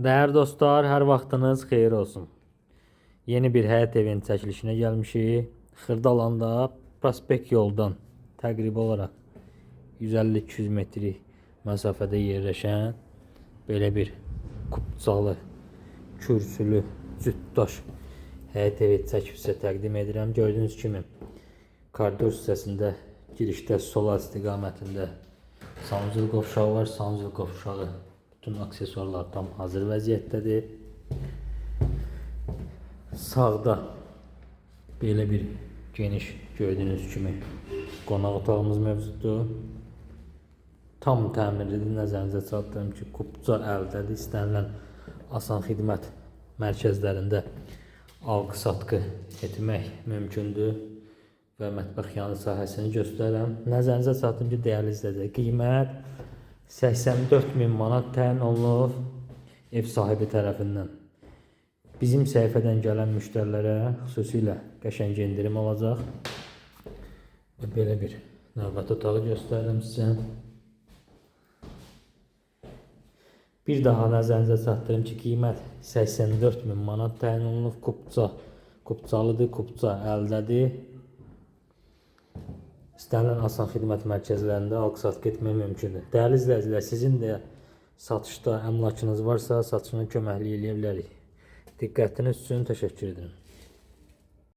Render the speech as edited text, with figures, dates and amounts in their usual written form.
Dəyərli dostlar, hər vaxtınız xeyir olsun. Yeni bir həyət evinin çəkilişinə gəlmişik. Xırdalanda prospekt yoldan təqribi olaraq 150-200 metrik məsafədə yerləşən belə bir kupçalı, kürsülü, cütdaş həyət evi çəkib sizə təqdim edirəm. Gördüyünüz kimi koridor hissəsində girişdə sola istiqamətində sanuzel qovşağı var. Sanuzel qovşağı bütün aksesuarlar tam hazır vəziyyətdədir. Sağda belə bir geniş gördüyünüz kimi qonaq otağımız mövcuddur. Tam təmirlidir. Nəzərinizə çatdırım ki, kupça əldədir. İstənilən asan xidmət mərkəzlərində alqı-satqı etmək mümkündür və mətbəx yanı sahəsini göstərirəm. Nəzərinizə çatdırım ki, dəyərli izləyicilər, qiymət 84 min manat təyin olunub ev sahibi tərəfindən. Bizim səhifədən gələn müştərilərə xüsusilə qəşəng endirim olacaq. Və belə bir növbəti otağı göstərirəm sizə. Bir daha nəzərinizə çatdırım ki, qiymət 84 min manat təyin olunub. Kupça, kupçalıdır, kupça əldədir. İstənilən asan xidmət mərkəzlərində alqı-satqı etmək mümkündür. Dəyərli izləyicilər, sizin də satışda əmlakınız varsa, satışına köməklik eləyə bilərik. Diqqətiniz üçün təşəkkür edirəm.